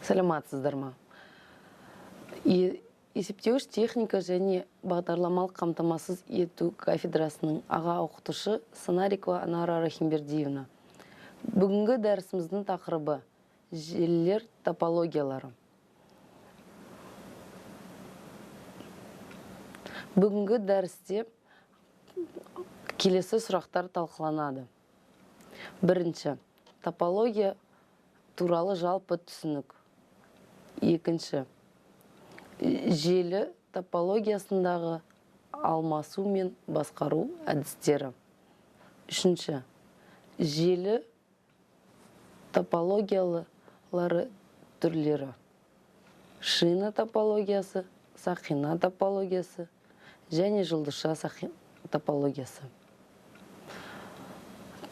Саламатсыздар ма? Есептеуіш техника және бағдарламалық қамтамасыз ету кафедрасының аға оқытушы Санарикова Анара Рахимбердиевна. Бүгінгі дәрісіміздің тақырыбы желілер топологиялары. Бүгінгі дәрісте келесі сұрақтар талқыланады. Бірінші, топология туралы жалпы түсінік. Екінші, желі топологиясындағы алмасу мен басқару әдістері. Үшінші, желі топологиялары түрлері. Шина топологиясы, сақина топологиясы және жұлдызша топологиясы.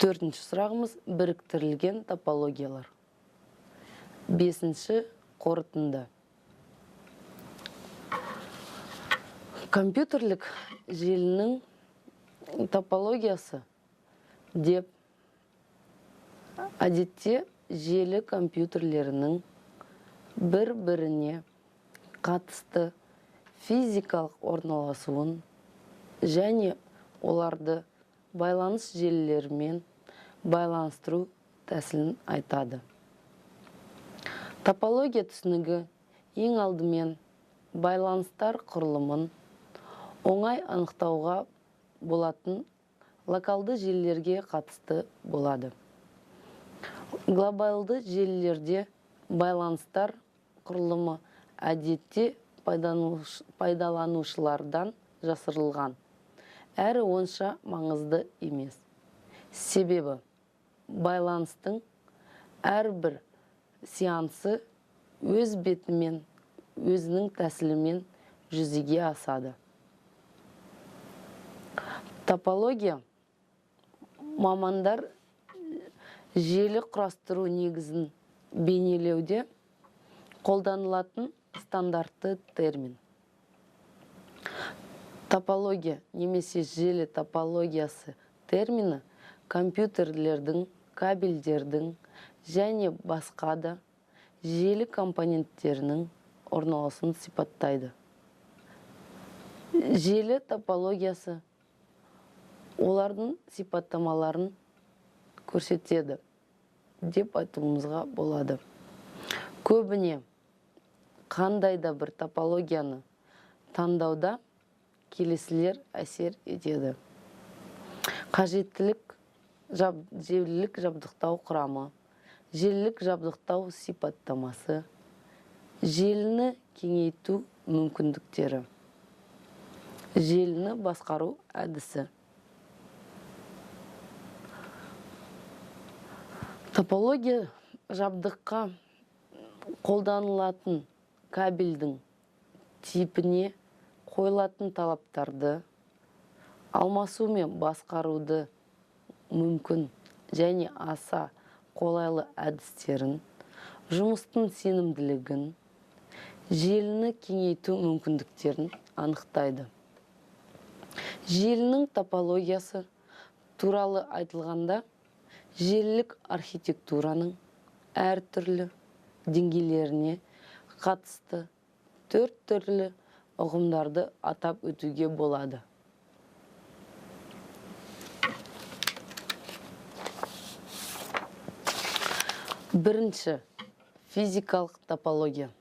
Төртінші сұрағымыз біріктірілген топологиялар. Бесінші, қорытынды. Компьютерлік желінің топологиясы деп әдетте желі компьютерлерінің бір-біріне қатысты физикалық орналасуын және оларды байланыс желілерімен байланыстыру тәсілін айтады. Топология түсінігі ең алдымен байланыстар құрылымын оңай анықтауға болатын локалды желілерге қатысты болады. Глобалды желілерде байланыстар құрылымы әдетте пайдаланушылардан жасырылған, әрі онша маңызды емес. Себебі байланыстың әрбір сеансы өз бетімен, өзінің тәсілімен жүзеге асады. Топология мамандар желі құрастыру негізін бейнелеуде қолданылатын стандартты термин. Топология немесе желі топологиясы термині компьютерлердің, кабельдердің және басқа да желі компоненттерінің орналасуын сипаттайды. Желі топологиясы олардың сипаттамаларын көрсетеді деп айтуымызға болады. Көбіне қандай да бір топологияны таңдауда келесілер әсер етеді. Қажеттілік, желілік жабдықтау құрамы, желілік жабдықтау сипаттамасы, желіні кеңейту мүмкіндіктері, желіні басқару әдісі. Топология жабдыққа қолданылатын кабельдің типіне қойылатын талаптарды, алмасу мен басқаруды мүмкін және аса қолайлы әдістерін, жұмыстың сенімділігін, желіні кеңейту мүмкіндіктерін анықтайды. Желінің топологиясы туралы айтылғанда, желілік архитектураның әртүрлі деңгейлеріне қатысты төрт түрлі ұғымдарды атап өтуге болады. Бірінші, физикалық топология.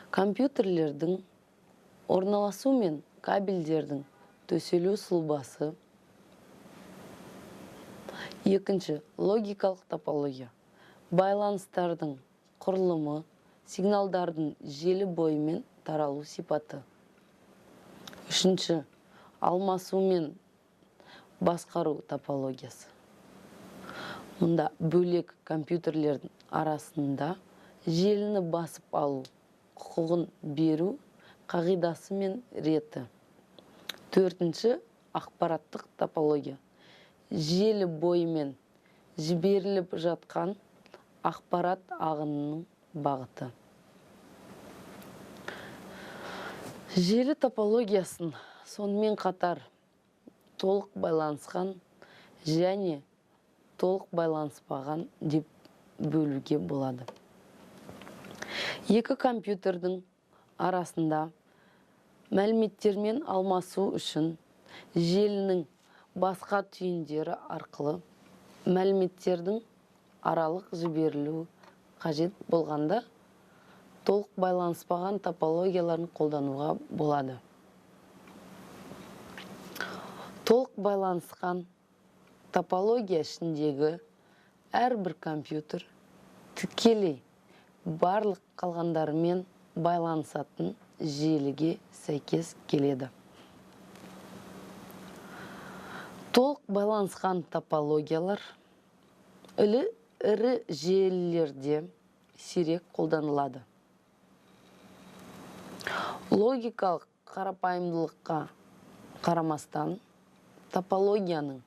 Компьютерлердің орналасу мен кабельдердің төселу сұлбасы. Екінші, логикалық топология. Байланыстардың құрылымы, сигналдардың желі бойымен таралу сипаты. Үшінші, алмасу мен басқару топологиясы. Мұнда бөлек компьютерлердің арасында желіні басып алу құқығын беру қағидасы мен реті. Төртінші, ақпараттық топология. Желі бойымен жіберіліп жатқан ақпарат ағынының бағыты. Желі топологиясын сонымен қатар толық байланысқан және толық байланыспаған деп бөлуге болады. Екі компьютердің арасында мәліметтермен алмасу үшін желінің басқа түйіндері арқылы мәліметтердің аралық жіберілуі қажет болғанда, толық байланыспаған топологияларын қолдануға болады. Толық байланысқан топология ішіндегі әрбір компьютер тікелей барлық қалғандарымен байланысатын желіге сәйкес келеді. Толық байланысқан топологиялар ірі желілерде сирек қолданылады. Логикалық қарапайымдылыққа қарамастан, топологияның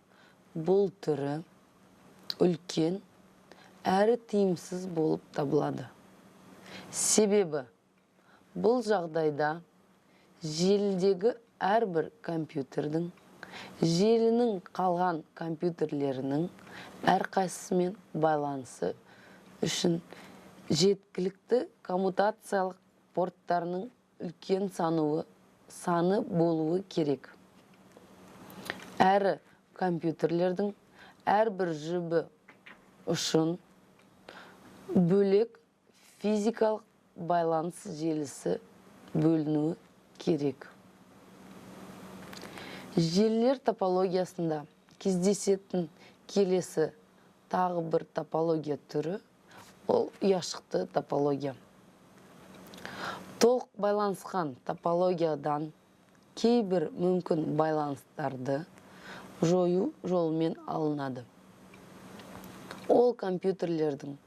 бұл түрі үлкен әрі тиімсіз болып табылады. Себебі бұл жағдайда желідегі әрбір компьютердің желінің қалған компьютерлерінің әрқайсысымен байланысы үшін жеткілікті коммутациялық порттарының үлкен саны болуы керек. Әрі компьютерлердің әрбір жұбы үшін бөлек физикалық байланыс желісі бөлінуі керек. Желілер топологиясында кездесетін келесі тағы бір топология түрі ол ұяшықты топология. Толық байланысқан топологиядан кейбір мүмкін байланыстарды жою жолымен алынады. Ол компьютерлердің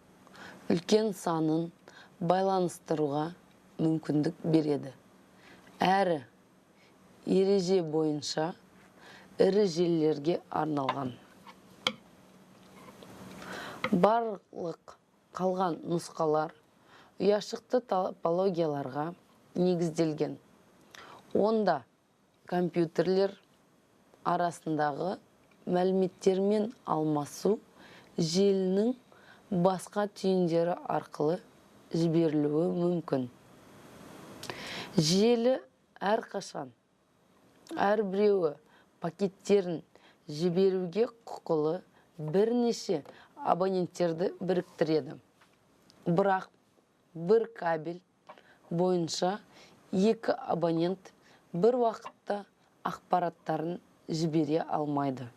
үлкен санын байланыстыруға мүмкіндік береді. Әрі ереже бойынша ірі желілерге арналған. Барлық қалған нұсқалар ұяшықты топологияларға негізделген. Онда компьютерлер арасындағы мәліметтермен алмасу желінің басқа түйіндері арқылы жіберілуі мүмкін. Желі әрқашан әрбіреуі пакеттерін жіберуге құқылы бірнеше абоненттерді біріктіреді. Бірақ бір кабель бойынша екі абонент бір уақытта ақпараттарын жібере алмайды.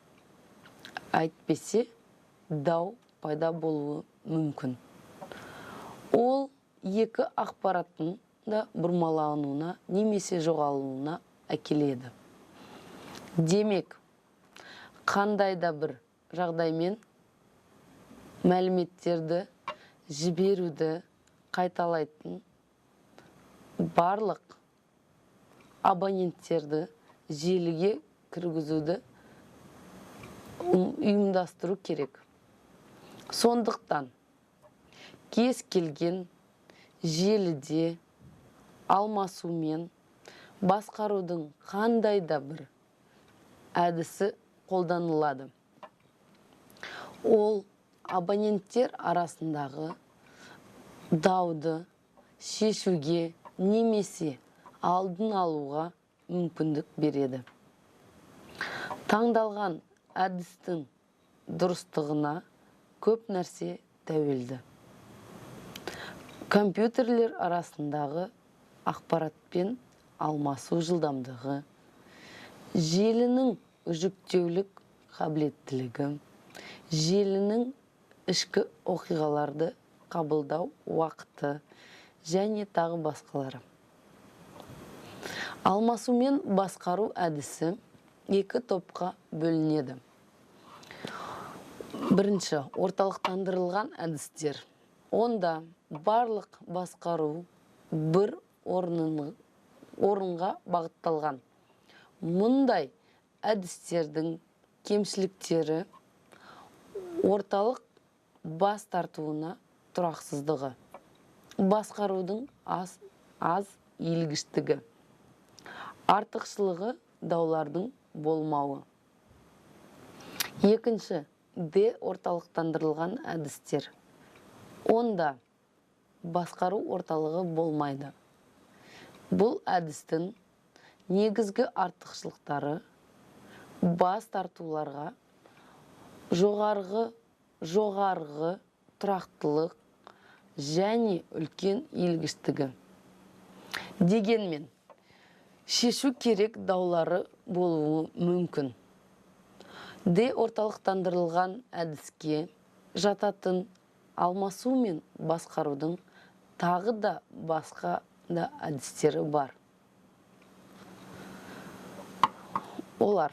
Әйтпесе дау пайда болуы мүмкін. Ол екі ақпараттың да бұрмалануына немесе жоғалуына әкеледі. Демек, қандай да бір жағдаймен мәліметтерді жіберуді қайталайтын барлық абоненттерді желіге кіргізуді ұйымдастыру керек. Сондықтан кез келген желіде алмасумен басқарудың қандай да бір әдісі қолданылады. Ол абоненттер арасындағы дауды шешуге немесе алдын алуға мүмкіндік береді. Таңдалған әдістің дұрыстығына көп нәрсе тәуелді. Компьютерлер арасындағы ақпаратпен алмасу жылдамдығы, желінің жүктеулік қабілеттілігі, желінің ішкі оқиғаларды қабылдау уақыты және тағы басқалары. Алмасумен басқару әдісі екі топқа бөлінеді. Бірінші, орталықтандырылған әдістер. Онда барлық басқару бір орынға бағытталған. Мұндай әдістердің кемшіліктері орталық бас тартуына тұрақсыздығы, басқарудың аз иілгіштігі, артықшылығы даулардың болмауы. Екінші, де орталықтандырылған әдістер. Онда басқару орталығы болмайды. Бұл әдістің негізгі артықшылықтары бас тартуларға жоғарғы тұрақтылық және үлкен иілгіштігі. Дегенмен, шешу керек даулары болуы мүмкін. Деорталықтандырылған әдіске жататын алмасу мен басқарудың тағы да басқа да әдістері бар. Олар: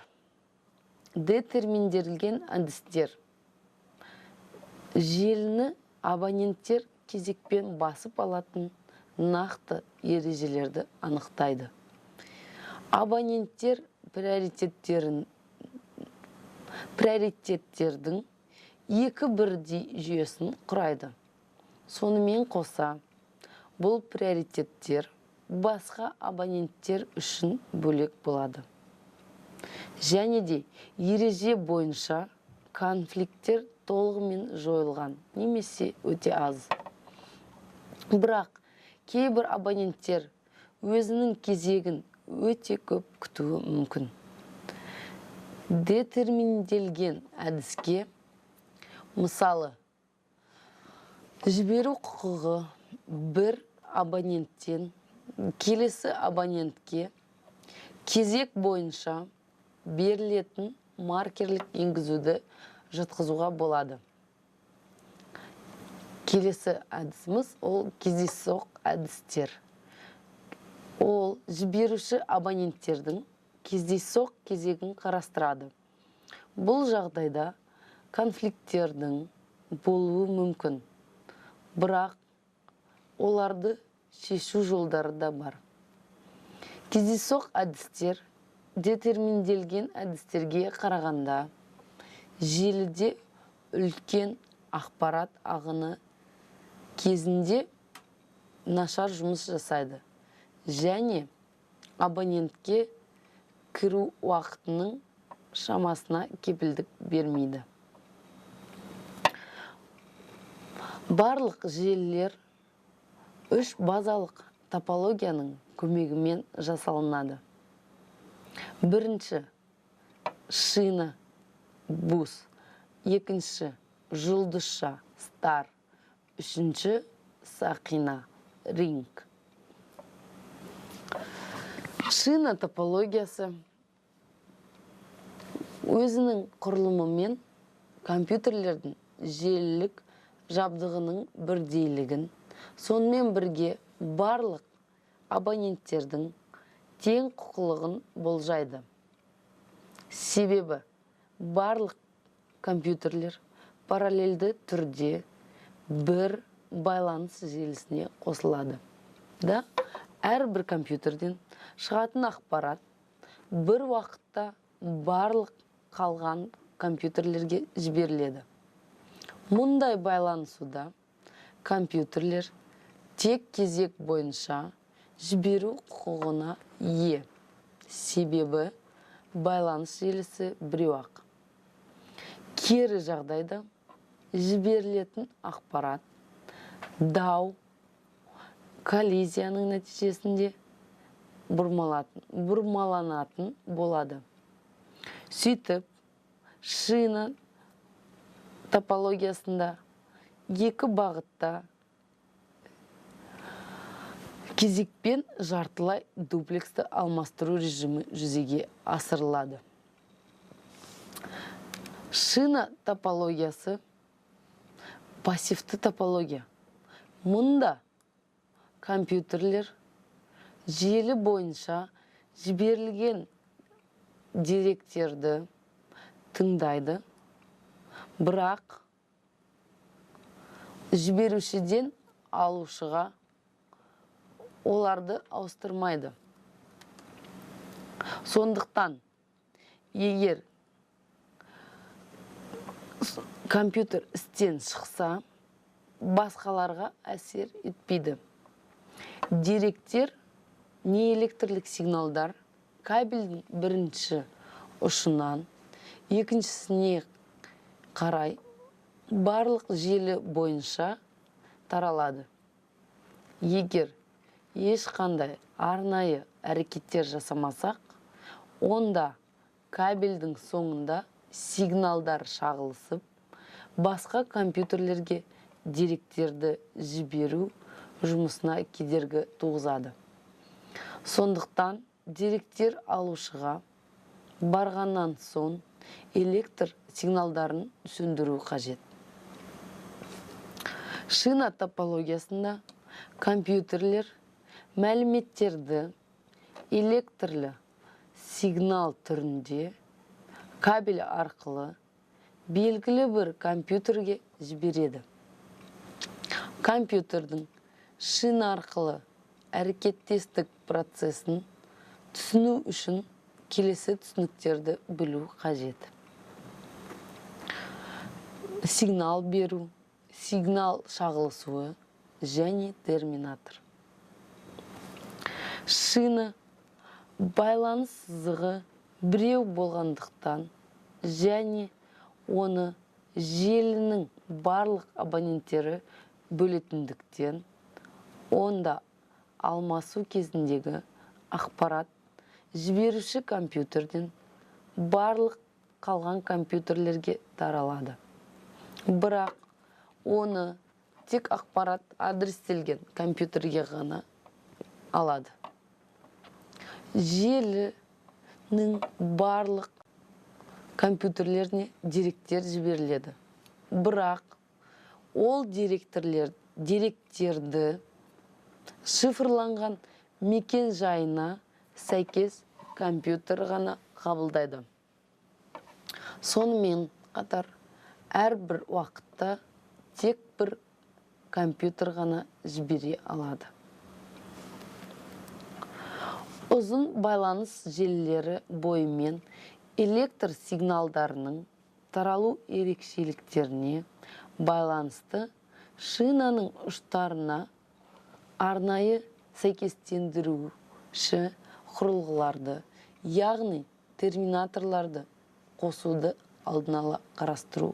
детерминделген әдістер. Желіні абоненттер кезекпен басып алатын нақты ережелерді анықтайды. Абоненттер приоритеттердің екі бірдей жүйесін құрайды. Сонымен қоса, бұл приоритеттер басқа абоненттер үшін бөлек болады. Және де ереже бойынша конфликттер толығымен жойылған немесе өте аз. Бірақ кейбір абоненттер өзінің кезегін өте көп күтуі мүмкін. Детерминделген әдіске, мысалы, жіберу құқығы бір абоненттен келесі абонентке кезек бойынша берілетін маркерлік енгізуді жатқызуға болады. Келесі әдісіміз ол кездейсоқ әдістер. Ол жіберуші абоненттердің кездейсоқ кезегін қарастырады. Бұл жағдайда конфликттердің болуы мүмкін, бірақ оларды шешу жолдары да бар. Кездейсоқ әдістер детерминделген әдістерге қарағанда желіде үлкен ақпарат ағыны кезінде нашар жұмыс жасайды және абонентке кіру уақытының шамасына кепілдік бермейді. Барлық желілер үш базалық топологияның көмегімен жасалынады. Бірінші шина бус, екінші жұлдызша стар, үшінші сақина ринг. Шина топологиясы өзінің құрылымымен компьютерлердің желілік жабдығының бірдейлігін, сонымен бірге барлық абоненттердің тең құқылығын болжайды. Себебі барлық компьютерлер параллельді түрде бір байланыс желісіне қосылады. Да? Әрбір компьютерден шығатын ақпарат бір уақытта барлық қалған компьютерлерге жіберіледі. Мұндай байланысуда компьютерлер тек кезек бойынша жіберу құқығына ие. Себебі байланыс желісі біреу-ақ. Кері жағдайда жіберілетін ақпарат дау коллизияның нәтижесінде бұрмаланатын болады. Сөйтіп, шина топологиясында екі бағытта кезекпен жартылай дуплексті алмастыру режимі жүзеге асырылады. Шина топологиясы пассивті топология. Мұнда компьютерлер желі бойынша жіберілген деректерді тыңдайды, бірақ жіберушіден алушыға оларды ауыстырмайды. Сондықтан, егер компьютер істен шықса, басқаларға әсер етпейді. Деректер не электрлік сигналдар кабельдің бірінші ұшынан екіншісіне қарай барлық желі бойынша таралады. Егер ешқандай арнайы әрекеттер жасамасақ, онда кабельдің соңында сигналдар шағылысып, басқа компьютерлерге деректерді жіберу жұмысына кедергі туғызады. Сондықтан деректер алушыға барғаннан соң электр сигналдарын сөндіру қажет. Шина топологиясында компьютерлер мәліметтерді электрлі сигнал түрінде кабель арқылы белгілі бір компьютерге жібереді. Компьютердің шина арқылы әрекеттестік процесін түсіну үшін келесі түсініктерді білу қажет. Сигнал беру, сигнал шағылысуы және терминатор. Шина байланыс сызығы біреу болғандықтан және оны желінің барлық абоненттері бөлетіндіктен, онда алмасу кезіндегі ақпарат жіберуші компьютерден барлық қалған компьютерлерге таралады. Бірақ оны тек ақпарат адрестелген компьютерге ғана алады. Желінің барлық компьютерлеріне деректер жіберіледі. Бірақ ол деректерді шифрланған мекен жайына сәйкес компьютер ғана қабылдайды. Сонымен қатар әрбір уақытта тек бір компьютер ғана жібере алады. Ұзын байланыс желілері бойымен электр сигналдарының таралу ерекшеліктеріне байланысты шинаның ұштарына арнайы сәйкестендіруші құрылғыларды, яғни терминаторларды қосуды алдын ала қарастыру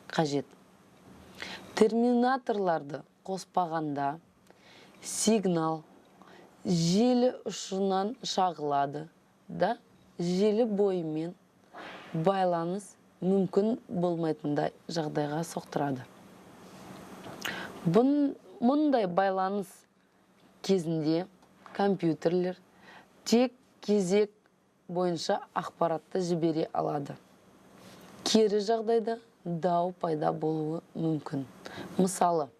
қажет. Терминаторларды қоспағанда сигнал желі ұшынан шағылады да, желі бойымен байланыс мүмкін болмайтындай жағдайға соқтырады. Мұндай байланыс кезінде компьютерлер тек кезек бойынша ақпаратты жібере алады. Кері жағдайда дау пайда болуы мүмкін. Мысалы,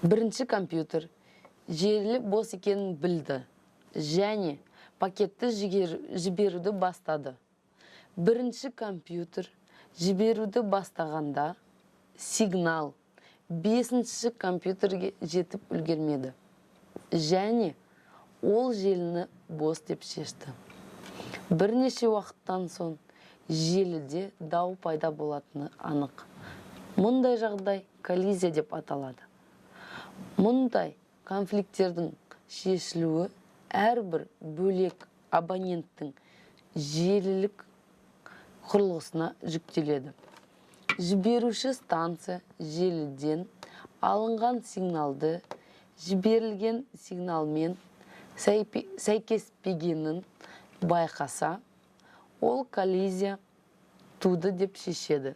бірінші компьютер желі бос екенін білді және пакетті жіберуді бастады. Бірінші компьютер жіберуді бастағанда сигнал бесінші компьютерге жетіп үлгермеді және ол желіні бос деп шешті. Бірнеше уақыттан соң желіде дау пайда болатыны анық. Мұндай жағдай коллизия деп аталады. Мұндай конфликттердің шешілуі әрбір бөлек абоненттің желілік құрылғысына жүктеледі. Жіберуші станция желіден алынған сигналды жіберілген сигналмен сәйкеспегенін байқаса, ол коллизия туды деп шешеді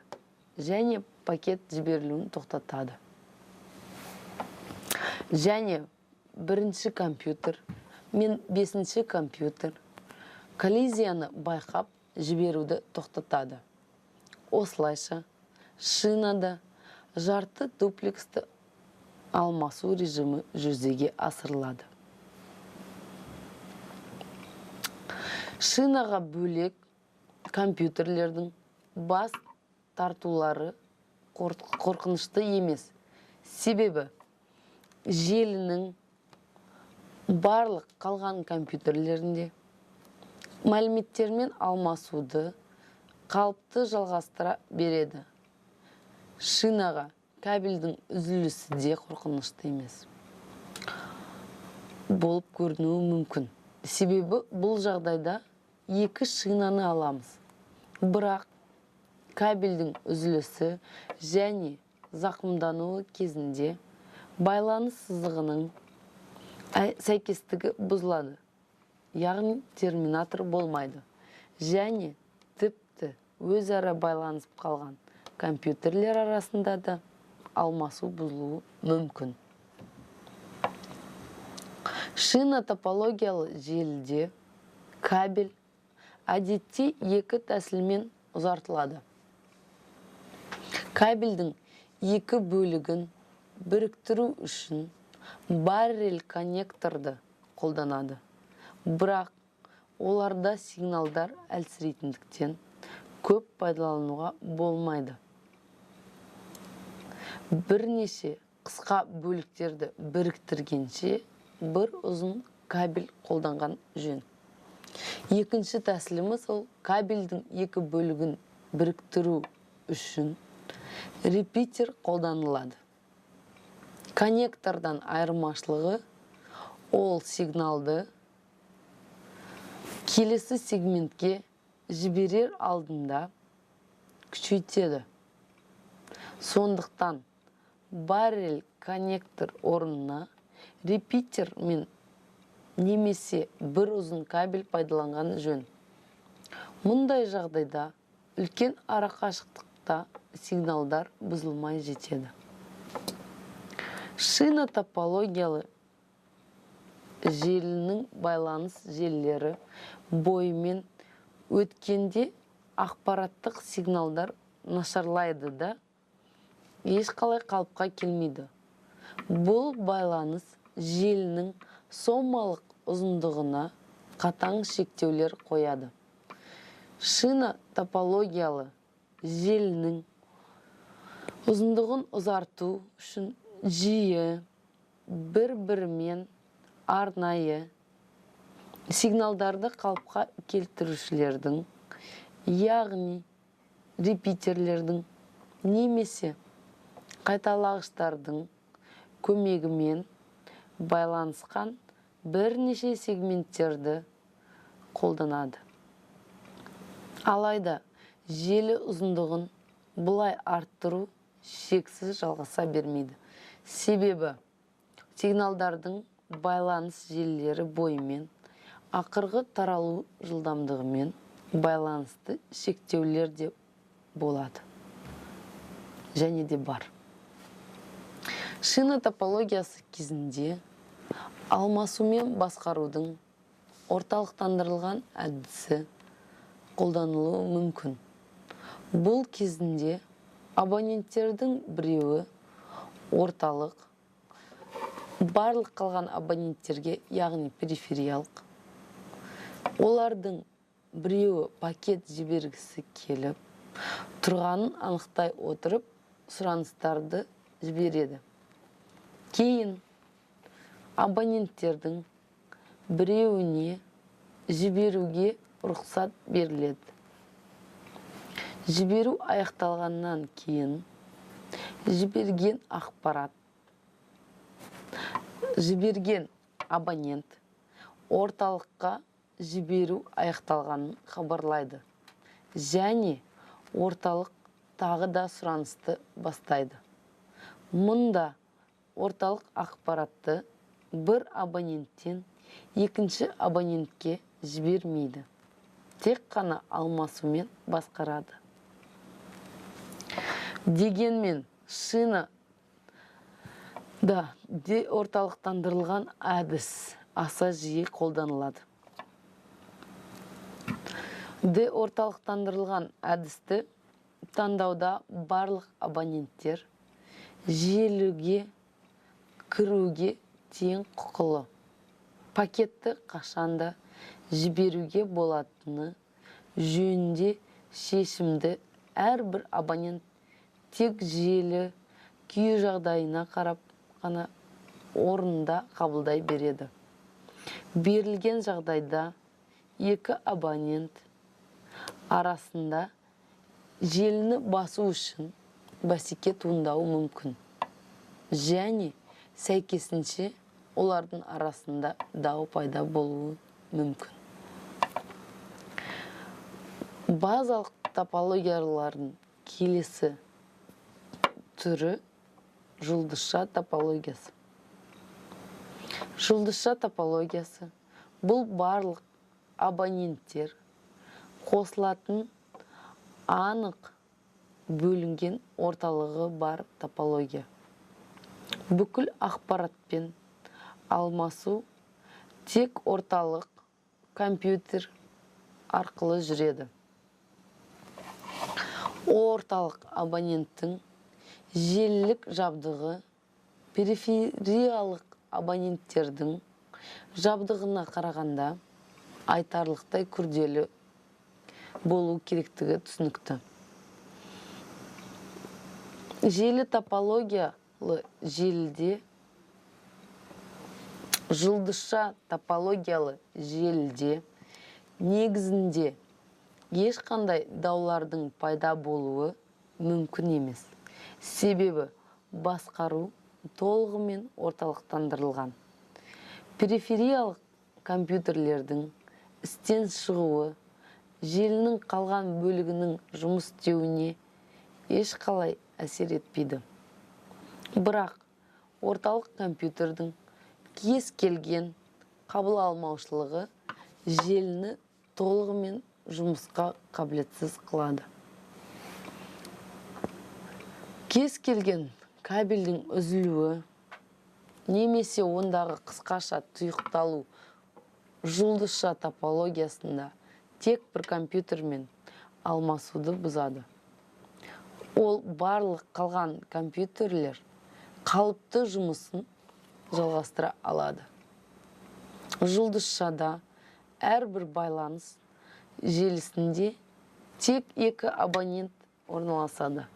және пакет жіберілуін тоқтатады. Және бірінші компьютер мен бесінші компьютер коллизияны байқап жіберуді тоқтатады. Осылайша шинада жарты дуплексті алмасу режимі жүзеге асырылады. Шинаға бөлек компьютерлердің бас тартулары қорқынышты емес. Себебі желінің барлық қалған компьютерлерінде мәліметтермен алмасуды қалыпты жалғастыра береді. Шинаға кабельдің үзілісі де қорқынышты емес болып көрінуі мүмкін. Себебі бұл жағдайда екі шинаны аламыз. Бірақ кабельдің үзілісі және зақымдануы кезінде Байланыс сызығының сәйкестігі бұзылады, яғни терминатор болмайды және тіпті өзара байланысып қалған компьютерлер арасында да алмасу бұзылуы мүмкін. Шина топологиялы желіде кабель әдетте екі тәсілмен ұзартылады. Кабельдің екі бөлігін біріктіру үшін баррель коннекторды қолданады. Бірақ оларда сигналдар әлсірейтіндіктен көп пайдалануға болмайды. Бірнеше қысқа бөліктерді біріктіргенше бір ұзын кабель қолданған жөн. Екінші тәсіліміз ол кабельдің екі бөлігін біріктіру үшін репитер қолданылады. Коннектордан айырмашылығы ол сигналды келесі сегментке жіберер алдында күшейтеді. Сондықтан баррель коннектор орнына репитер мен немесе бір ұзын кабель пайдаланған жөн. Мұндай жағдайда үлкен арақашықтықта сигналдар бұзылмай жетеді. Шина топологиялы желінің байланыс желілері бойымен өткенде ақпараттық сигналдар нашарлайды да ешқалай қалыпқа келмейді. Бұл байланыс желінің сомалық ұзындығына қатаң шектеулер қояды. Шина топологиялы желінің ұзындығын ұзарту үшін жиі бір-бірімен арнайы сигналдарды қалыпқа келтірушілердің, яғни репитерлердің немесе қайталағыштардың көмегімен байланысқан бірнеше сегменттерді қолданады. Алайда желі ұзындығын бұлай арттыру шексіз жалғаса бермейді. Себебі сигналдардың байланыс желілері бойымен ақырғы таралу жылдамдығымен байланысты шектеулер де болады. Және де бар. Шина топологиясы кезінде алмасумен басқарудың орталықтандырылған әдісі қолданылуы мүмкін. Бұл кезінде абоненттердің біреуі орталық, барлық қалған абоненттерге, яғни перифериялық, олардың біреуі пакет жібергісі келіп тұрғанын анықтай отырып сұраныстарды жібереді. Кейін абоненттердің біреуіне жіберуге рұқсат беріледі. Жіберу аяқталғаннан кейін жіберген ақпарат, жіберген абонент орталыққа жіберу аяқталғанын хабарлайды және орталық тағы да сұранысты бастайды. Мұнда орталық ақпаратты бір абоненттен екінші абонентке жібермейді, тек қана алмасумен басқарады. Дегенмен шина да де орталықтандырылған әдіс аса жиі қолданылады. Де орталықтандырылған әдісті таңдауда барлық абоненттер желіге кіруге тең құқылы. Пакетті қашанда жіберуге болатыны жөнінде шешімді әрбір абонент тек желі күй жағдайына қарап қана орнында қабылдай береді. Берілген жағдайда екі абонент арасында желіні басу үшін бәсеке туындауы мүмкін. Және сәйкесінше олардың арасында дау пайда болуы мүмкін. Базалық топологиялардың келесі түрі Жұлдызша топологиясы. Жұлдызша топологиясы – бұл барлық абоненттер қосылатын, анық бөлінген орталығы бар топология. Бүкіл ақпаратпен алмасу тек орталық компьютер арқылы жүреді. Орталық абоненттің желілік жабдығы перифериялық абоненттердің жабдығына қарағанда айтарлықтай күрделі болу керектігі түсінікті. Желі топологиялы желіде Жұлдызша топологиялы желіде негізінде ешқандай даулардың пайда болуы мүмкін емес, себебі басқару толығымен орталықтандырылған. Перифериялық компьютерлердің істен шығуы желінің қалған бөлігінің жұмыс істеуіне ешқалай әсер етпейді. Бірақ орталық компьютердің кез келген қабыл алмаушылығы желіні толығымен жұмысқа қабілетсіз қылады. Кез келген кабельдің үзілуі немесе ондағы қысқаша тұйықталу жұлдызша топологиясында тек бір компьютермен алмасуды бұзады. Ол барлық қалған компьютерлер қалыпты жұмысын жалғастыра алады. Жұлдызшада әрбір байланыс желісінде тек екі абонент орналасады.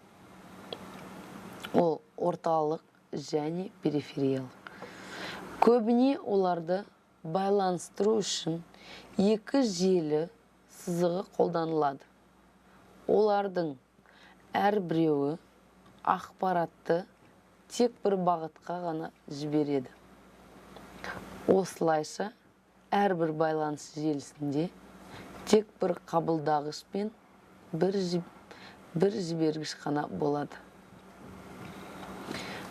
Ол орталық және перифериялық. Көбіне оларды байланыстыру үшін екі желі сызығы қолданылады. Олардың әрбіреуі ақпаратты тек бір бағытқа ғана жібереді. Осылайша, әрбір байланыс желісінде тек бір қабылдағыш пен бір жібергіш қана болады.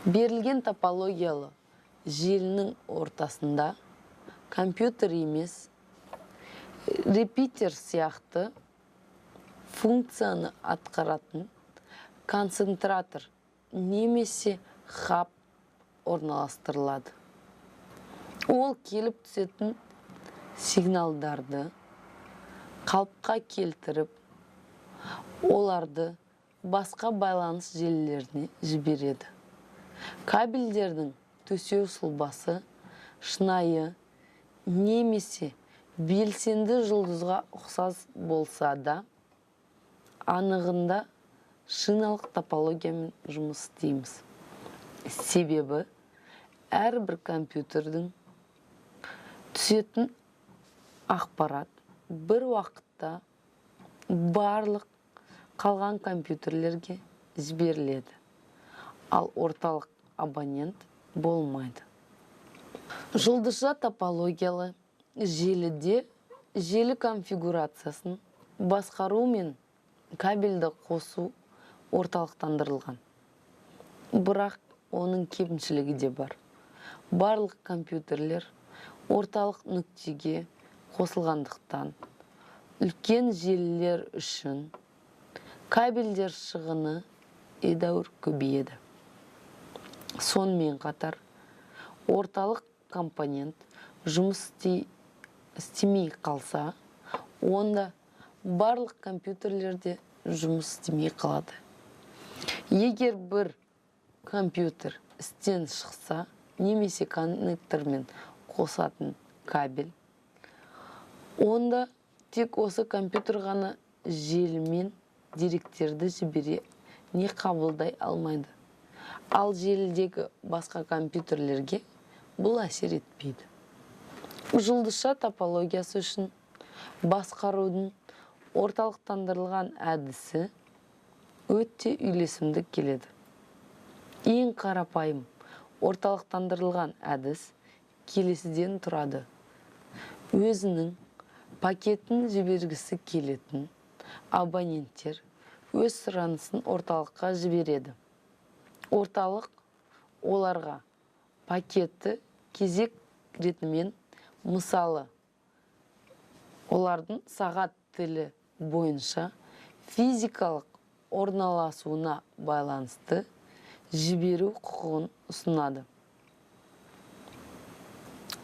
Берілген топологиялы желінің ортасында компьютер емес, репитер сияқты функцияны атқаратын концентратор немесе хаб орналастырылады. Ол келіп түсетін сигналдарды қалыпқа келтіріп, оларды басқа байланыс желілеріне жібереді. Кабельдердің төсеу сұлбасы шынайы немесе белсенді жұлдызға ұқсас болса да, анығында шиналық топологиямен жұмыс істейміз. Себебі әрбір компьютердің түсетін ақпарат бір уақытта барлық қалған компьютерлерге жіберіледі, ал орталық абонент болмайды. Жұлдызша топологиялы желіде желі конфигурациясын басқару мен кабельді қосу орталықтандырылған. Бірақ оның кемшілігі де бар. Барлық компьютерлер орталық нүктеге қосылғандықтан, үлкен желілер үшін кабельдер шығыны едәуір көбейеді. Сонымен қатар, орталық компонент жұмыс істемей қалса, онда барлық компьютерлерде жұмыс істемей қалады. Егер бір компьютер істен шықса немесе коннектормен қосатын кабель, онда тек осы компьютер ғана желімен деректерді жібере не қабылдай алмайды. Ал желідегі басқа компьютерлерге бұл әсер етпейді. Жұлдызша топологиясы үшін басқарудың орталықтандырылған әдісі өте үйлесімді келеді. Ең қарапайым орталықтандырылған әдіс келесіден тұрады. Өзінің пакетін жібергісі келетін абоненттер өз сұранысын орталыққа жібереді. Орталық оларға пакетті кезек ретімен, мысалы, олардың сағат тілі бойынша физикалық орналасуына байланысты жіберу құқығын ұсынады.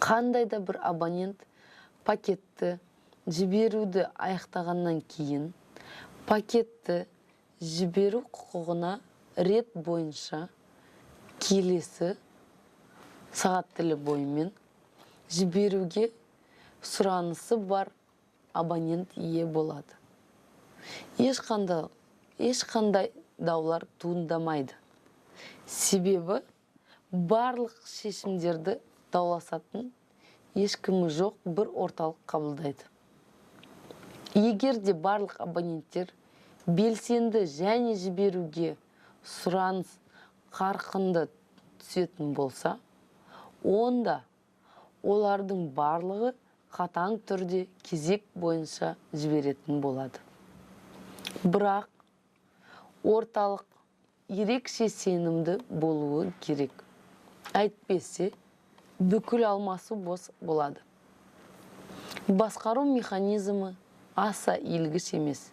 Қандай да бір абонент пакетті жіберуді аяқтағаннан кейін пакетті жіберу құқығына рет бойынша келесі сағат тілі бойымен жіберуге сұранысы бар абонент ие болады. Ешқандай даулар туындамайды. Себебі барлық шешімдерді дауласатын ешкімі жоқ бір орталық қабылдайды. Егер де барлық абоненттер белсенді және жіберуге сұраныс қарқынды түсетін болса, онда олардың барлығы қатаң түрде кезек бойынша жіберетін болады. Бірақ орталық ерекше сенімді болуы керек. Әйтпесе, бүкіл алмасу бос болады. Басқару механизмі аса иілгіш емес.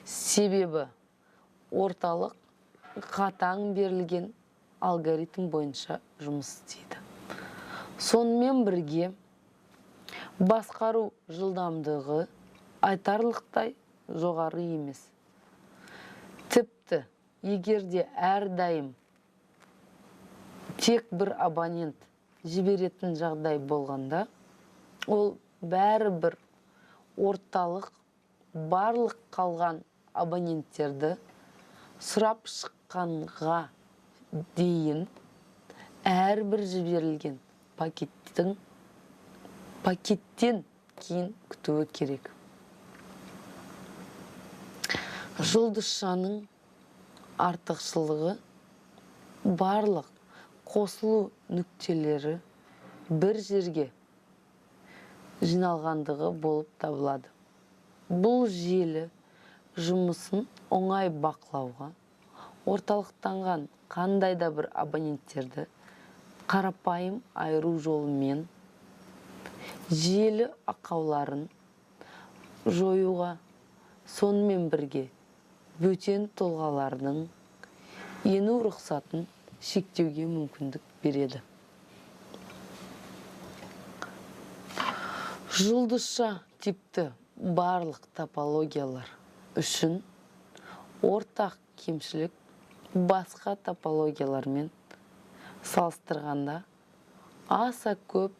Себебі орталық қатаң берілген алгоритм бойынша жұмыс істейді. Сонымен бірге басқару жылдамдығы айтарлықтай жоғары емес. Тіпті егер де әрдайым тек бір абонент жіберетін жағдай болғанда, ол бәрібір орталық барлық қалған абоненттерді сұрап шыққанға дейін әрбір жіберілген пакеттен кейін күтуі керек. Жұлдызшаның артықшылығы барлық қосылу нүктелері бір жерге жиналғандығы болып табылады. Бұл желі жұмысын оңай бақылауға, орталықтанған қандай да бір абоненттерді қарапайым айыру жолымен желі ақауларын жоюға, сонымен бірге бөтен тұлғалардың ену рұқсатын шектеуге мүмкіндік береді. Жұлдызша типті барлық топологиялар үшін ортақ кемшілік басқа топологиялармен салыстырғанда аса көп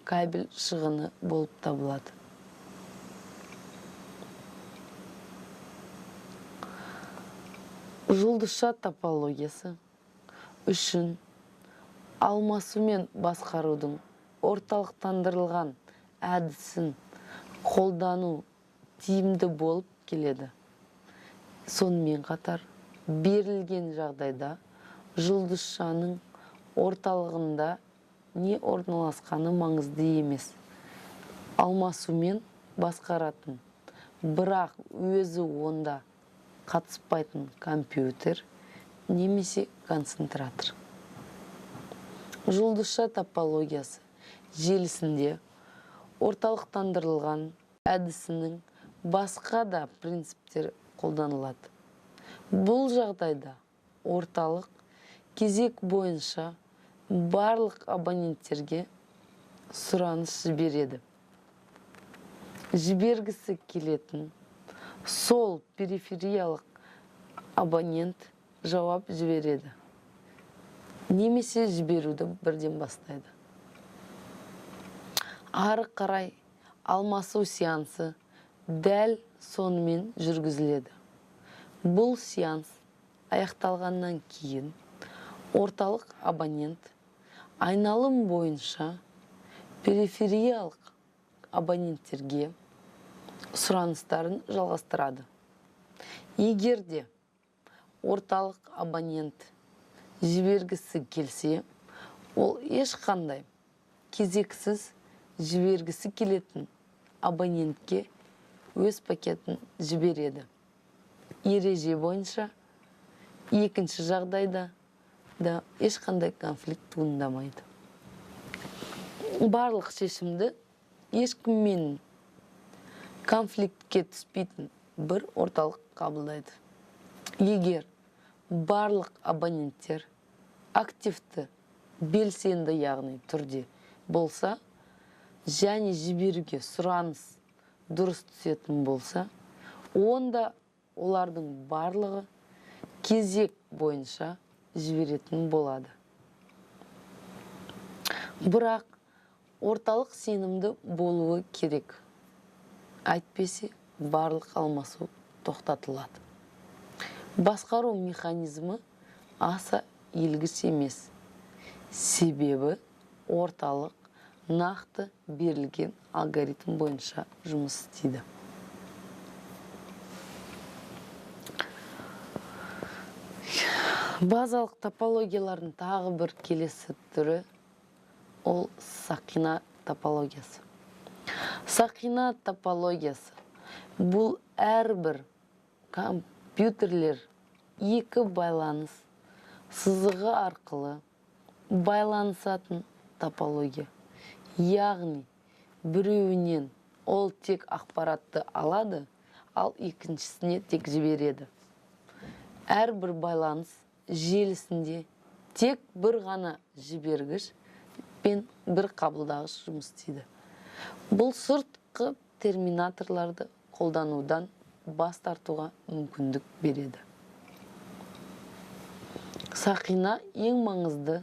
кабель шығыны болып табылады. Жұлдызша топологиясы үшін алмасумен басқарудың орталықтандырылған әдісін қолдану тиімді болып келеді. Сонымен қатар, берілген жағдайда жұлдызшаның орталығында не орналасқаны маңызды емес. Алмасумен басқаратын, бірақ өзі онда қатыспайтын компьютер немесе концентратор. Жұлдызша топологиясы желісінде орталықтандырылған әдісінің басқа да принциптері қолданылады. Бұл жағдайда орталық кезек бойынша барлық абоненттерге сұраныс жібереді. Жібергісі келетін сол перифериялық абонент жауап жібереді немесе жіберуді бірден бастайды. Ары қарай алмасу сеансы дәл сонымен жүргізіледі. Бұл сеанс аяқталғаннан кейін орталық абонент айналым бойынша перифериялық абоненттерге сұраныстарын жалғастырады. Егер де орталық абонент жібергісі келсе, ол ешқандай кезексіз жібергісі келетін абонентке өз пакетін жібереді. Ереже бойынша екінші жағдайда да ешқандай конфликт туындамайды. Барлық шешімді ешкіммен конфликтке түспейтін бір орталық қабылдайды. Егер барлық абоненттер активті, белсенді, яғни түрде болса, және жіберуге сұраныс дұрыс түсетін болса, онда олардың барлығы кезек бойынша жіберетін болады. Бірақ орталық сенімді болуы керек. Әйтпесе барлық алмасу тоқтатылады. Басқару механизмі аса елгіш емес. Себебі орталық нақты берілген алгоритм бойынша жұмыс істейді. Базалық топологиялардың тағы бір келесі түрі ол сақина топологиясы. Сақина топологиясы бұл әрбір компьютерлер екі байланыс сызығы арқылы байланысатын топология. Яғни біреуінен ол тек ақпаратты алады, ал екіншісіне тек жібереді. Әрбір байланыс желісінде тек бір ғана жібергіш пен бір қабылдағыш жұмыс істейді. Бұл сыртқы терминаторларды қолданудан бас тартуға мүмкіндік береді. Сақина ең маңызды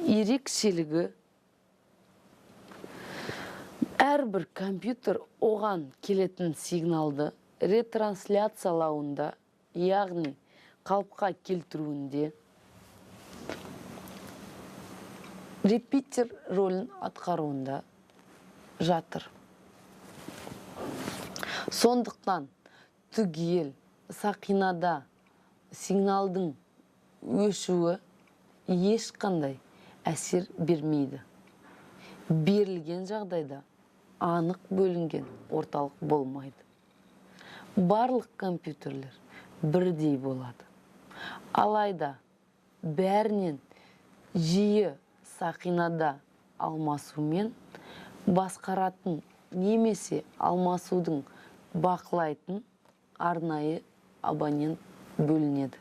ерекшелігі әрбір компьютер оған келетін сигналды ретрансляциялауында, яғни қалыпқа келтіруінде репитер рөлін атқаруында жатыр. Сондықтан түгел сақинада сигналдың өшуі ешқандай әсер бермейді. Берілген жағдайда анық бөлінген орталық болмайды. Барлық компьютерлер бірдей болады. Алайда бәрінен жиі сақинада алмасумен басқаратын немесе алмасудың бақылайтын арнайы абонент бөлінеді.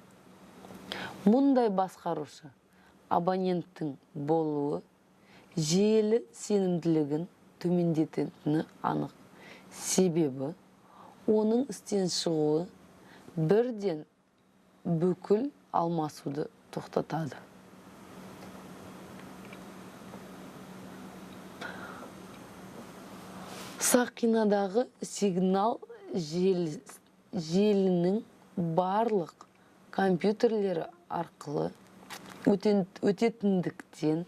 Мұндай басқарушы абоненттің болуы желі сенімділігін төмендететіні анық. Себебі оның істен шығуы бірден бүкіл алмасуды тоқтатады. Сақинадағы сигнал желінің барлық компьютерлері арқылы өтетіндіктен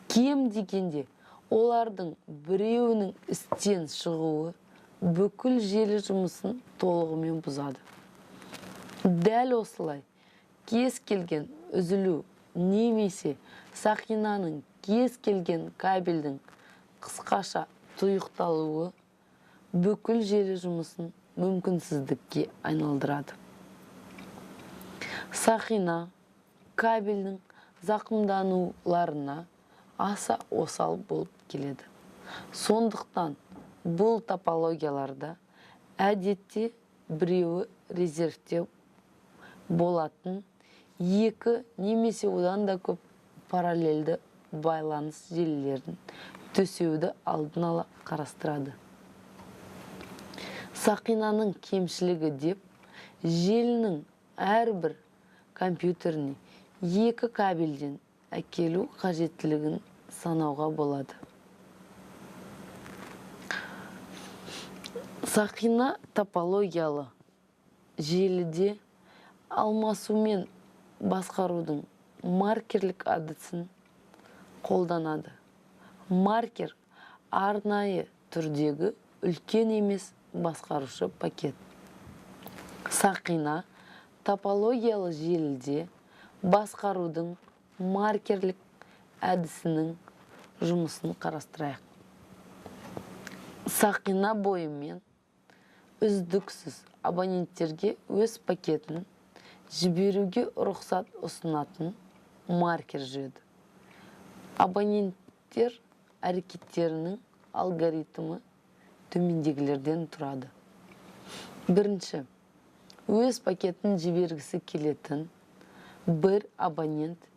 кем дегенде олардың біреуінің істен шығуы бүкіл желі жұмысын толығымен бұзады. Дәл осылай кез келген үзілу немесе сақинаның кез келген кабельдің қысқаша тұйықталуы бүкіл желі жұмысын мүмкінсіздікке айналдырады. Сақина кабельдің зақымдануларына аса осал болып келеді. Сондықтан бұл топологияларда әдетте біреуі резервте болатын екі немесе одан да көп параллельді байланыс желілерін төсеуді алдын ала қарастырады. Сақинаның кемшілігі деп желінің әрбір компьютеріне екі кабельден әкелу қажеттілігін санауға болады. Сақина топологиялы желіде алмасумен басқарудың маркерлік әдісін қолданады. Маркер арнайы түрдегі үлкен емес басқарушы пакет. Сақина топологиялы желіде басқарудың маркерлік әдісінің жұмысын қарастырайық. Сақина бойымен үздіксіз абоненттерге өз пакетін жіберуге рұқсат ұсынатын маркер жүреді. Абоненттер әрекеттерінің алгоритмі төмендегілерден тұрады. Бірінші, өз пакетін жібергісі келетін бір абонент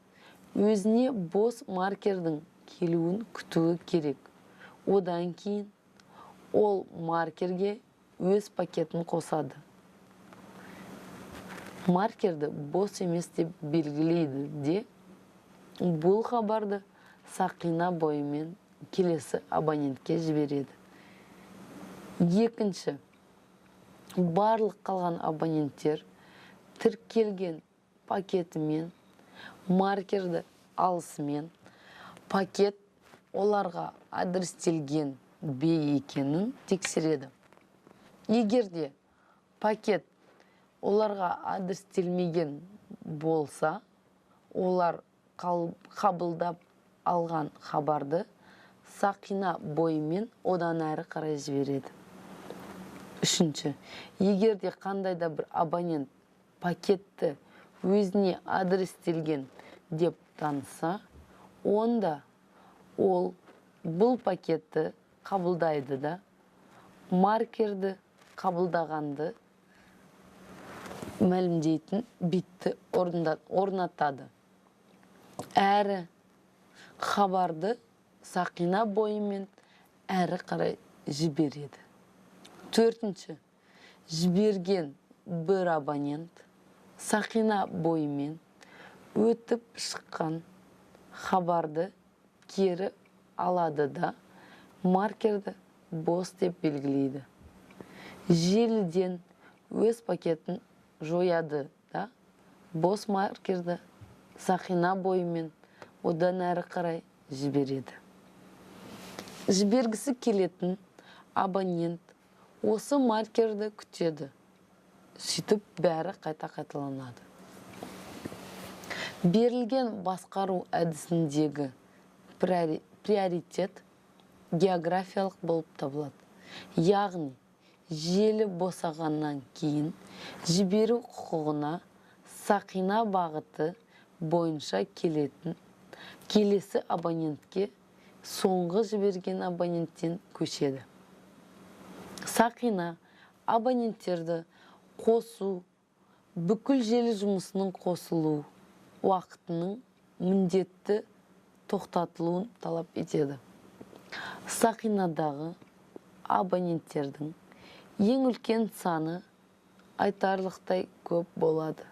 өзіне бос маркердің келуін күтуі керек. Одан кейін ол маркерге өз пакетін қосады. Маркерді бос емес деп белгілейді де, бұл хабарды сақина бойымен келесі абонентке жібереді. Екінші, барлық қалған абоненттер тіркелген пакетімен маркерді алысымен пакет оларға адрестелген бе екенін тексереді. Егер де пакет оларға адрестелмеген болса, олар қабылдап алған хабарды сақина бойымен одан әрі қарай жібереді. Үшінші, егер де қандай да бір абонент пакетті өзіне адрестелген деп таныса, онда ол бұл пакетті қабылдайды да, маркерді қабылдағанды мәлімдейтін битті орнатады. Әрі хабарды сақина бойымен әрі қарай жібереді. Төртінші, жіберген бір абонент сақина бойымен өтіп шыққан хабарды кері алады да, маркерді бос деп белгілейді. Желіден өз пакетін жояды да, бос маркерді сақина бойымен одан әрі қарай жібереді. Жібергісі келетін абонент осы маркерді күтеді. Сөйтіп бәрі қайта қайталанады. Берілген басқару әдісіндегі приоритет географиялық болып табылады. Яғни, желі босағаннан кейін жіберу құқығына сақина бағыты бойынша келетін келесі абонентке соңғы жіберген абоненттен көшеді. Сақина абоненттерді қосу, бүкіл желі жұмысының қосылу уақытының міндетті тоқтатылуын талап етеді. Сақинадағы абоненттердің ең үлкен саны айтарлықтай көп болады.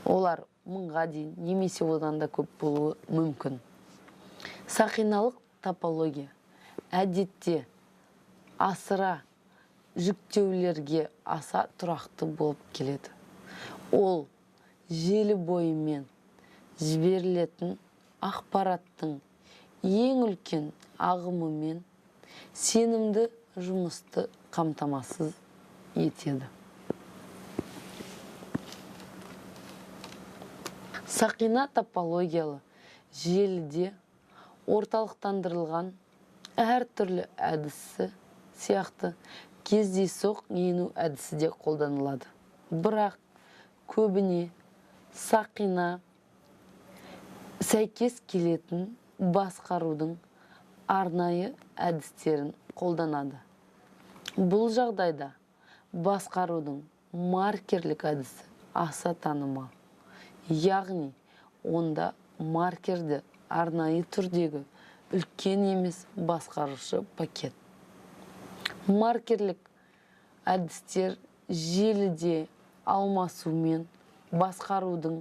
Олар 1000-ға дейін немесе одан да көп болуы мүмкін. Сақиналық топология әдетте асыра жүктеулерге аса тұрақты болып келеді. Ол желі бойымен жіберілетін ақпараттың ең үлкен ағымымен сенімді жұмысты қамтамасыз етеді. Сақина топологиялы желіде орталықтандырылған әртүрлі әдісі сияқты кездейсоқ ену әдісі де қолданылады. Бірақ көбіне сақина сәйкес келетін басқарудың арнайы әдістерін қолданады. Бұл жағдайда басқарудың маркерлік әдісі аса танымал. Яғни, онда маркерді арнайы түрдегі үлкен емес басқарушы пакет. Маркерлік әдістер желіде алмасумен басқарудың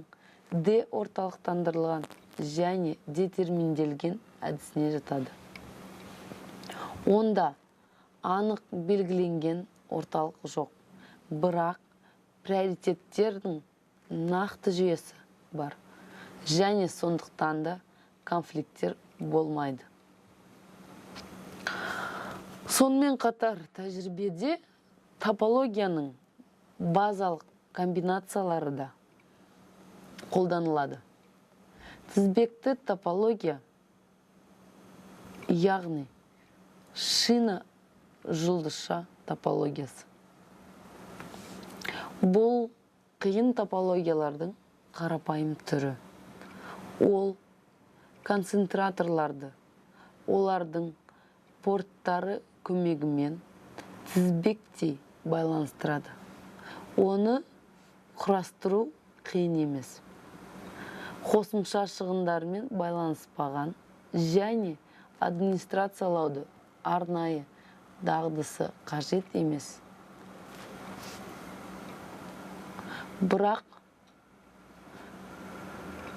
де орталықтандырылған және детерминделген әдісіне жатады. Онда анық белгіленген орталық жоқ, бірақ приоритеттердің нақты жүйесі бар және сондықтан да конфликттер болмайды. Сонымен қатар тәжірибеде топологияның базалық комбинациялары да қолданылады. Тізбекті топология, яғни шина жұлдызша топологиясы. Бұл қиын топологиялардың қарапайым түрі. Ол концентраторларды олардың порттары көмегімен тізбектей байланыстырады. Оны құрастыру қиын емес. Қосымша шығындармен байланыспаған және администрациялауды арнайы дағдысы қажет емес. Бірақ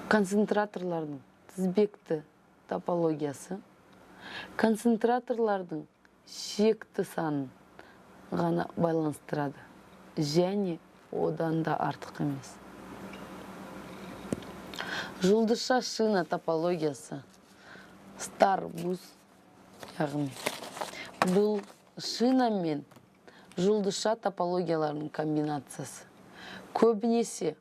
концентраторлардың тізбекті топологиясы концентраторлардың шекті санын ғана байланыстырады және одан да артық емес. Жұлдызша шина топологиясы Starbus, яғни бұл шина мен жұлдызша топологияларының комбинациясы. Көбінесе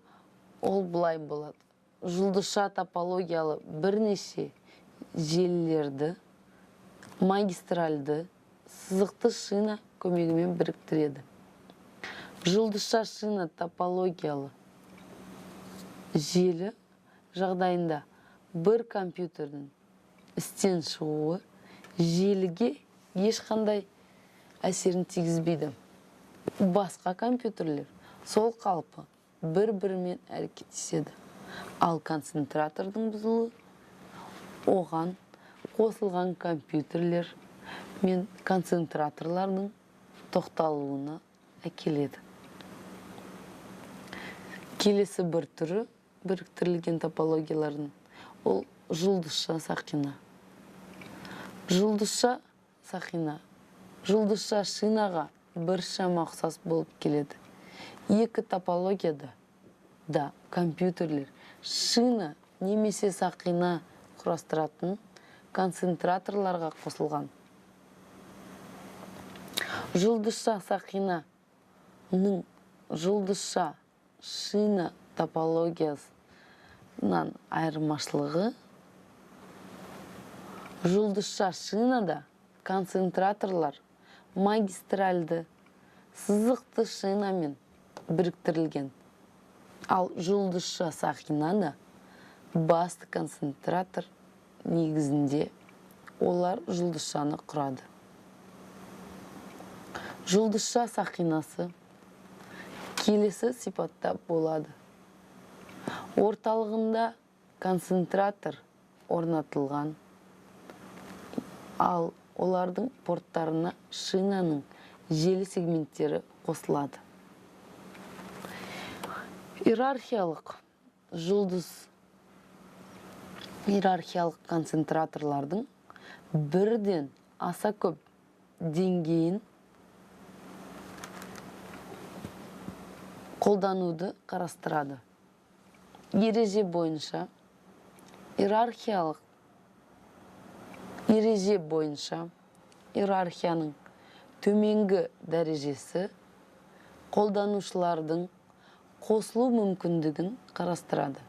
ол былай болады. Жұлдызша топологиялы бірнеше желілерді магистральды сызықты шина көмегімен біріктіреді. Жұлдызша шина топологиялы желі жағдайында бір компьютердің істен шығуы желіге ешқандай әсерін тигізбейді. Басқа компьютерлер сол қалпы бір-бірімен әрекеттеседі. Ал концентратордың бұзылуы оған қосылған компьютерлер мен концентраторлардың тоқталуына әкеледі. Келесі бір түрі біріктірілген топологиялардың ол жұлдызша сақина. Жұлдызша сақина жұлдызша шинаға біршама ұқсас болып келеді. Екі топологияда да компьютерлер шина немесе сақина құрастыратын концентраторларға қосылған. Жұлдызша сақинаның жұлдызша шина топологиясынан айырмашылығы жұлдызша шинада концентраторлар магистральды сызықты шинамен біріктірілген. Ал жұлдызша сақинада басты концентратор негізінде олар жұлдызшаны құрады. Жұлдызша сақинасы келесі сипатта болады. Орталығында концентратор орнатылған, ал олардың порттарына шинаның желі сегменттері қосылады. Иерархиялық жұлдыз иерархиялық концентраторлардың бірден аса көп деңгейін қолдануды қарастырады. Ереже бойынша иерархияның төменгі дәрежесі қолданушылардың қосылу мүмкіндігін қарастырады.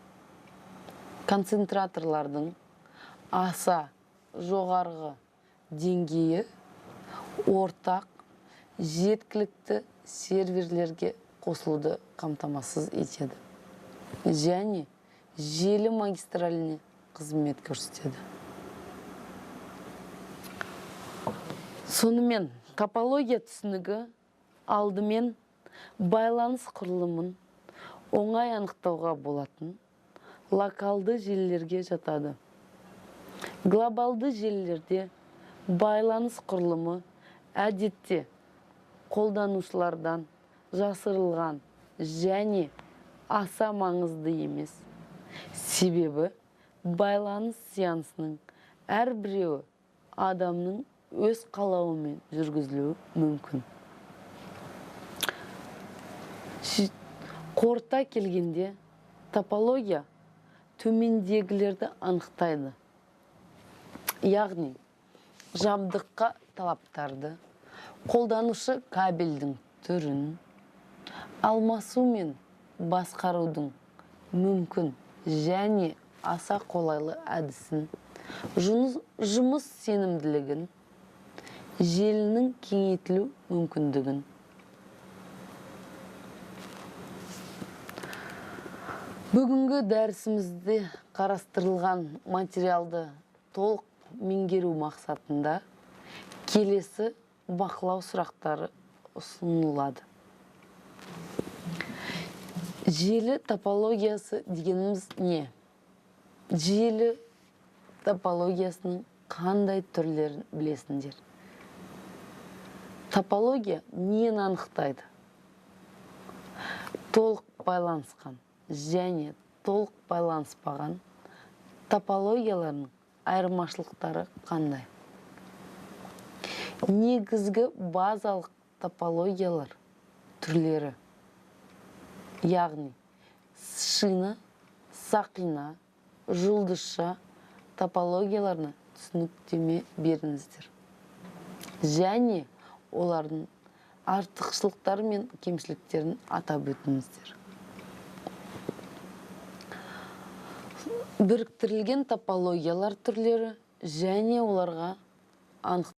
Концентраторлардың аса жоғарғы деңгейі ортақ жеткілікті серверлерге қосылуды қамтамасыз етеді және желі магистраліне қызмет көрсетеді. Сонымен, топология түсінігі алдымен байланыс құрылымын оңай анықтауға болатын локалды желілерге жатады. Глобалды желілерде байланыс құрылымы әдетте қолданушылардан жасырылған және аса маңызды емес. Себебі байланыс сеансының әрбіреуі адамның өз қалауымен жүргізілуі мүмкін. Қорыта келгенде топология төмендегілерді анықтайды. Яғни жабдыққа талаптарды, қолданушы кабельдің түрін, алмасу мен басқарудың мүмкін және аса қолайлы әдісін, жұмыс сенімділігін, желінің кеңейтілу мүмкіндігін. Бүгінгі дәрісімізде қарастырылған материалды толық меңгеру мақсатында келесі бақылау сұрақтары ұсынылады. Желі топологиясы дегеніміз не? Желі топологиясының қандай түрлерін білесіңдер? Топология нені анықтайды? Толық байланысқан және толық байланыспаған топологияларының айырмашылықтары қандай? Негізгі базалық топологиялар түрлері, яғни шина, сақина, жұлдызша топологияларына түсініктеме беріңіздер және олардың артықшылықтары мен кемшіліктерін атап өтіңіздер. Біріктірілген топологиялар түрлері және оларға анық